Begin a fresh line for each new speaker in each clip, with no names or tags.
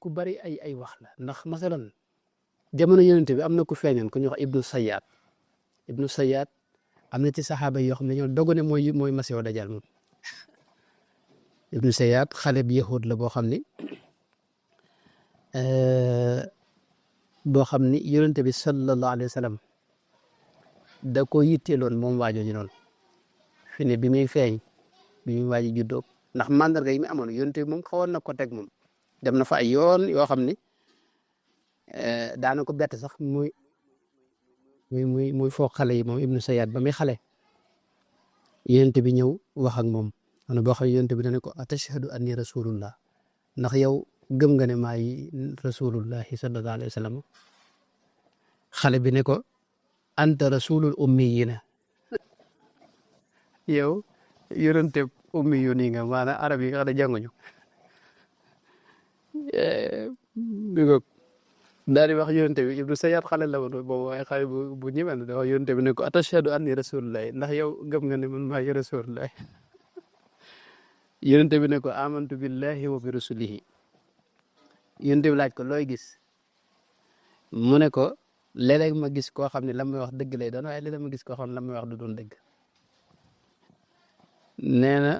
ku bari ay wax la ndax masalan jamono yonent bi am na ku feeñoon ku ñuy wax ibnu Sayyad am na ci saxaaba yoo xam ne ñoo dogu ne mooy Masiixu Dajjal moom ibnu Sayyad xale bi yahud la boo xam ni yonent bi sallallahu alayhi wa sallam da ko yitteeloon moom waajooju noonu fi ne bi muy feeñ bi muy waaj a juddoo ndax mandarga yi mu amoon yonent bi moom xawoon na ko teg moom dem na fa ay yoon yoo xam ni daana ko bett sax muy foog xale yi moom ibnu Sayyad ba muy xale yonent bi ñëw wax ak moom ana boo xam ne yonent bi dane ko atashhadu anni rasulullah ndax yow gëm nga ne maay rasulullahi sallallahu alayhi wa sallam xale bi ne ko anta rasulul ummiyina yow yonente ummi yu nii nga maanaam arab yi nga xam ne jànguñu bi nga daal di wax yonente bi ibnu Sayyad xale la woon boobu waaye xale bu ñëwee da wax yonente bi ne ko atashhadu anni rasulullahi ndax yow gëm nga ne man maay rasulullahi yonente bi ne ko amantu billahi wa bi rasulihi yonente bi laaj ko looy gis mu ne ko léeg-léeg ma gis koo xam ne la may wax dëgg lay doon waaye léeg-léeg ma gis koo xam ne la may wax du doon dëgg nee na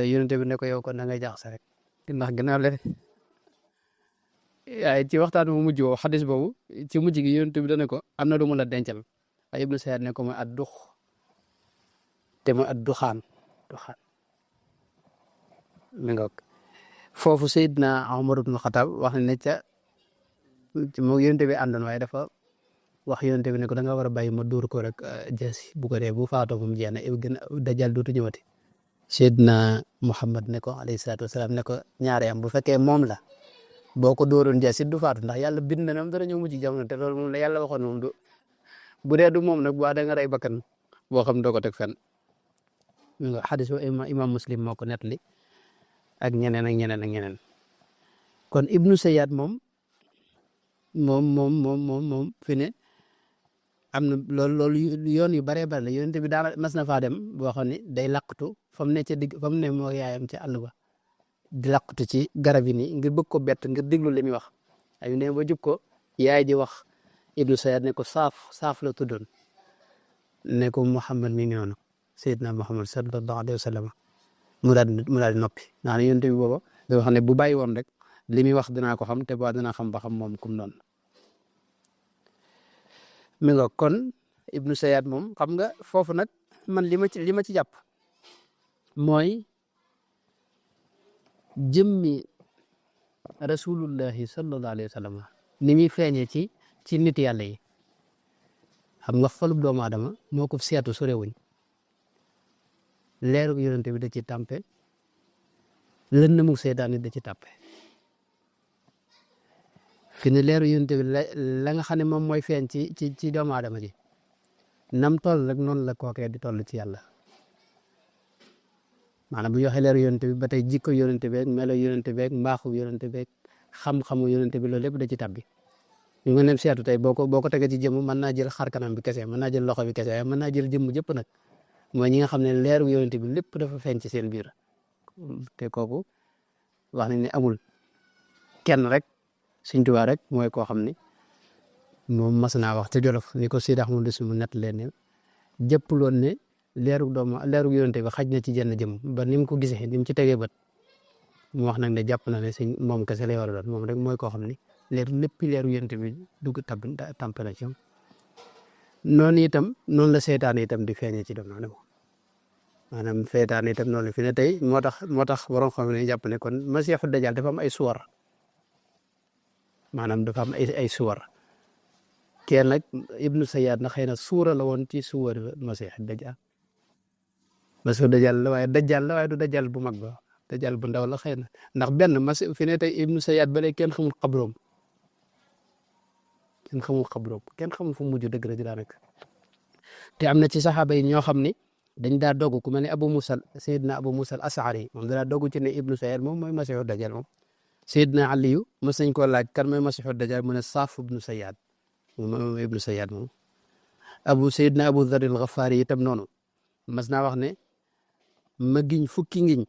yonente bi ne ko yow kon da ngay jaxase rek ndax gannaaw le waaye ci waxtaan bu mujj woo xadis boobu ci mujj gi yonente bi dane ko am na lu mu la dencal waaye ibnu Sayyad ne ko mooy ad-dux te mooy ad-duxaan mi nga foofu Seydina Umar ibn Xataab wax ne ca moom yonente bi àndoon waaye dafa wax yonente bi ne ko da nga war a bàyyi ma dóor ko rek jasi bu ko dee bu faatoo moom jeex na gën a dajal dootu ñëwati Seydina Muhammad ne ko alayhi salaatu wasalaam ne ko ñaare am bu fekkee moom la boo ko dóoroon jasi du faatu ndax yàlla bind na ne moom dana ñëw mujj jamono te loolu moom la yàlla waxoon moom bu dee du moom nag bu da nga rey bakkan boo xam doo ko teg fenn nga xadis imam Muslim moo ko nettali ak ñeneen kon ibnu Sayyad moom fi ne am na loolu yoon yu baree bari la yonent bi daana mas na faa dem boo xam ne day laqatu fa mu ne ca digg fa mu ne moo yaayam ca àll ba di laqatu ci garab yi nii ngir bëgg ko bett ngir déglu li muy wax ay ne ba jub ko yaay di wax ibnu Sayyad ne ko saaf la tuddoon ne ko Muhammad mi ngi noonu Seydina Muhammad sallallahu alayhi wa sallam mu daal di noppi ndax ne yonent bi booba da wax ne bu bàyyi woon rek li muy wax dinaa ko xam te boo dinaa xam ba xam moom kum doon mi nga kon ibnu Sayyad moom xam nga foofu nag man li ma ci jàpp mooy jëmmi rasulullahi sallallahu alayhi wa sallam ni muy feeñee ci nit yàlla yi xam nga xolub doomu aadama moo ko seetu sorewuñ leeru yonent bi da ci tàmpe lëndëmu seytaane da ci tàppe fi ne leeru yonent bi la nga xam ne moom mooy feeñ ci doomu aadama ji nam toll rek noonu la kookee di toll ci yàlla maanaam bu ñu waxee leeru yonent bi ba tey jikko yonent beeg melo yonent beeg mbaaxu yonent beeg xam-xamu yonent bi loolu lépp da ci tabbi ñu nga nem seetu tey boo ko tegee ci jëmm mën naa jël xar kanam bi kese mën naa jël loxo bi kese waaye mën naa jël jëmm jëpp nag mooy ñi nga xam ne leeru yonent bi lépp dafa feeñ ci seen biir te kooku wax nañ ne amul kenn rek Sëñ Tuubaa rek mooy koo xam ne moom mas naa wax te Jolof ni ko Seydi Ahmadu mu nett leen ne jëpploon ne leeru yonent bi xaj na ci jenn jëm ba ni mu ko gisee ni mu ci tegee bët mu wax nag ne jàpp na ne sëñ moom kese lay war a doon moom rek mooy koo xam ne leeru yonent bi dugg tampe na ci noonu itam noonu la seytaane itam di feeñee ci doomu aadama maanaam seytaane itam noonu la fi ne tey moo tax borom xam ne jàpp ne kon Masiixu Dajjal dafa am ay suwar maanaam dafa am ay suwar kenn nag ibnu Sayyad na xëy na suura la woon ci suwar Masiixu Dajjal Masiixu Dajjal la waaye du Dajjal bu mag ba Dajjal bu ndaw la xëy na ndax benn fi ne tey ibnu Sayyad ba léegi kenn xamul xabroom kenn xamul fu mujj dëgg la ci daanaka te am na ci saxaaba yi ñoo xam ni dañ daa dogu ku mel ne Seydina Abu Musa al-Ash'ari moom daa dogu ci ne ibnu Sayyad moom mooy Masiixu Dajjal moom Seydina Aliyu mos nañ koo laaj kan mooy Masiixu Dajjal mu ne Saaf ibnu Sayyad moom ibnu Sayyad moom Seydina Abu Dharr al-Ghafari itam noonu mas naa wax ne ma giñ fukki ngiñ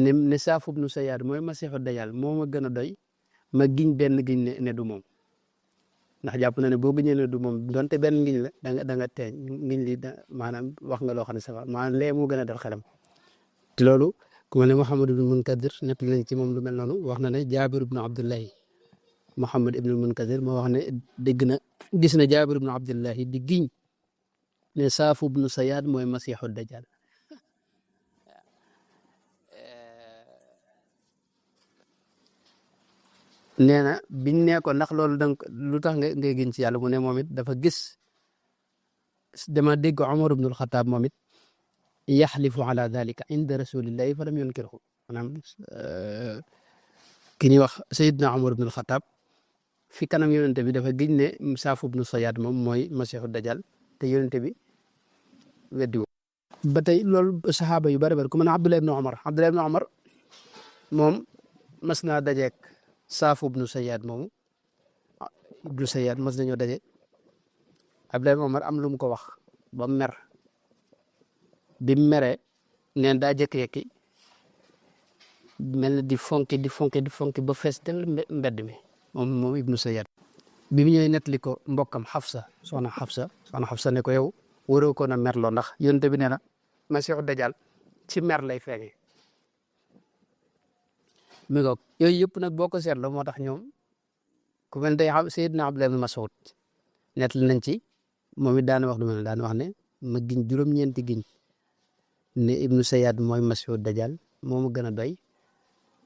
ne Saaf ibnu Sayaad mooy masiixu dajjal moo ma gën a doy ma giñ benn giñ ne du moom ndax jàpp na ne boo giñee ne du moom donte benn ngiñ la da nga teeñ ngiñ li maanaam wax nga loo xam ne sa maanaam lee moo gën a dal xelam te loolu ku mel ne Muhammad ibnu Munkadir nekk nañ ci moom lu mel noonu wax na ne Jaabir ibnu Abdullahi Muhammad ibnu Munkadir moo wax ne dégg na gis na Jaabir ibnu Abdullahi di giñ ne Saaf ibnu Sayaad mooy masiixu dajjal nee na biñ ne ko ndax loolu danga lu tax ngay giñ ci yàlla mu ne moom it dafa gis dama dégg Omar ibn al-Khattab moom it yaxlifu ala dalika inda rasulillahi fa lam yunkirhu maanaam ki ñuy wax Seydina Omar ibn al-Khattab fi kanam yonente bi dafa giñ ne Saaf ibnu Sayaad moom mooy masiixu dajjal te yonente bi weddi wu ba tey loolu saxaaba yu bari bari ku mën a Abdullah ibn Omar moom mas naa dajeek Saaf ibnu Sayaad moomu ibnu Sayaad mas nañoo daje Abdullah ibn Omar am lu mu ko wax ba mer bi mu meree neen daa jékki-jékki mel na di fonki ba fees del mbedd mi moom ibnu Sayaad bi mu ñëwee nettali ko mbokkam soxna Xafsa ne ko yow waroo ko na merloo ndax yonent bi nee na masiixu dajjal ci mer lay feeñee mi ngoog yooyu yëpp nag boo ko seetloo moo tax ñoom ku mel tey Seydina Abdullah ibn Mas'ud nettali nañ ci moom it daan wax du mel daan wax ne ma giñ juróom-ñeenti giñ ne ibnu Sayaad mooy masiixu dajjal moo ma gën a doy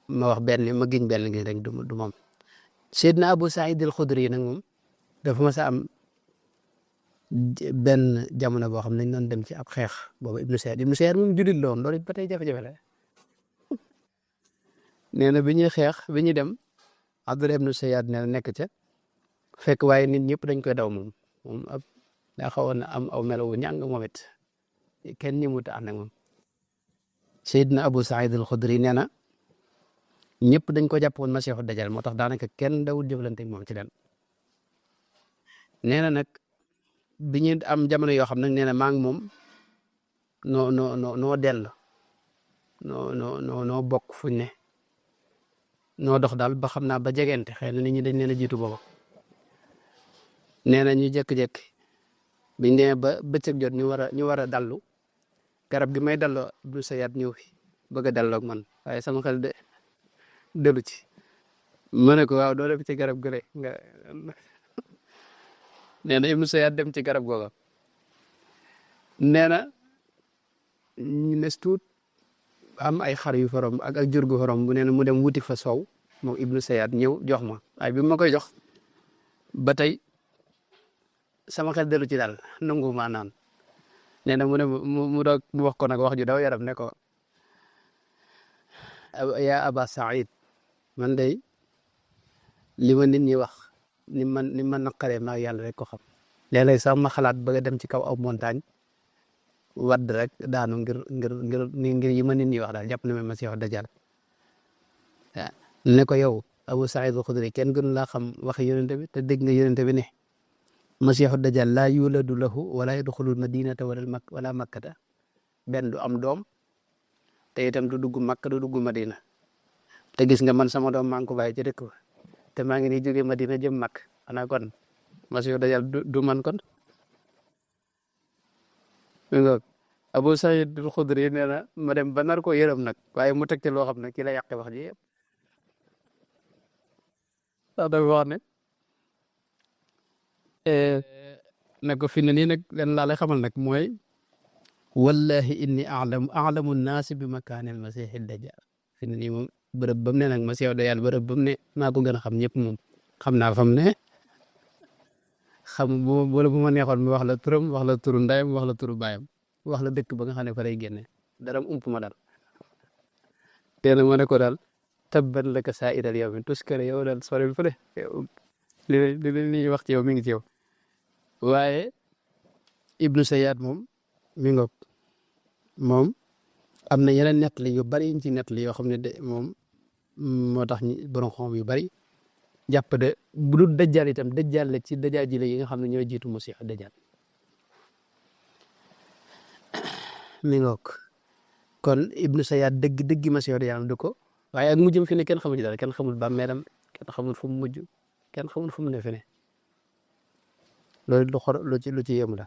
ma wax ma giñ benn giñ rek du moom Seydina Abu Saïd al-Khudri nag moom dafa mas a am benn jamono boo xam ne dañ doon dem ci ab xeex boobu ibnu Sayaad moom jullit la woon loolu it ba tey jafe-jafe la nee na bi ñuy xeex bi ñuy dem Abdullah ibnu Sayaad nee na nekk ca fekk waaye nit ñëpp dañ koy daw moom ab daa xawoon na am aw melo wu ñàng moom it kenn ñi mu ta ànd ak moom Seydina Abu Saïd al-Khudri nee na ñëpp dañ ko jàppoon masiixu dajjal moo tax daanaka kenn dawul jëflante ak moom ci leen nee na nag bi ñu am jamono yoo xam nag nee na maa ngi moom noo dell noo bokk fuñ ne noo dox daal ba xam naa ba jegente xëy na nit ñi dañ leen a jiitu booba nee na ñu jékki-jékki biñ demee ba bëccëg jot ñu war a dallu garab gi may dalloo ibnu Sayaad ñëw fi bëgg a dalloo ak man waaye sama xel dellu ci ma ne ko waaw doo dem ci garab gële nga nee na ibnu Sayaad dem ci garab googa nee na ñu nes tuut am ay xar yu forom ak jur gu forom bu nee na mu dem wuti fa soow moom ibnu Sayaad ñëw jox ma waaye bi ma koy jox ba tey sama xel dellu ci daal nangu maa naan nee na mu doog mu wax ko nag wax ju daw yaram ne ko yaa Aba Saïd man day li ma nit ñi wax ni ma naqaree maa yàlla rek ko xam léeg-léeg sax ma xalaat bëgg a dem ci kaw aw montagne wadd rek daanu ngir yi ma nit ñi wax daal jàpp na ma masiixu dajjal waaw ne ko yow Abu Saïd al-Khudri kenn gënu laa xam waxi yonente bi te dégg nga yonente bi ne masiixu dajjal laa yuladu lahu wala yadxulul madinata wala makkata benn du am doom te itam du dugg Makka du dugg Madina te gis nga man sama doom maa ngi ko bàyyi ci dëkk ba te maa ngi nii jógee Madina jëm Makka xanaa kon masiixu dajjal du man kon donc Abu Saïd al-Khudri nee na ma dem ba nar ko yërëm nag waaye mu teg ci loo xam ne kii la yàqe wax ji yëpp sax dafa wax ne ko fi ne nii nag leen laa lay xamal nag mooy wallahi inni alamu naasi bi makaanil masiixi dajjal fi ne nii moom bërëb ba mu ne nag masiixu dajjal bërëb ba mu ne maa ko gën a xam ñëpp moom xam naa fa mu ne xam wala bu ma neexoon mi wax la turam wax la turu ndayam wax la turu baayam wax la dëkk ba nga xam ne fa lay génne dara ump ma daal tee na ma ne ko daal tabban laka saa'iral yawmi tuskare yow daal soril fële li ñuy wax ci yow mi ngi ci yow waaye ibnu Sayaad moom mi ngoog moom am na yeneen nettali yu bari yuñ ci nettali yoo xam ne de moom moo tax ñi borom xam yu bari jàpp de bu dul dajjal itam dajjal la ci dajjal yi nga xam ne ñoo jiitu masiixu dajjal mi ngoog kon ibnu Sayyad dëgg masiixu dajjal du ko waaye ak mujjam fi ne kenn xamul ci dara kenn xamul bàmmeelam kenn xamul fu mu mujj kenn xamul fu mu ne fi ne loolu lu ci yéemu la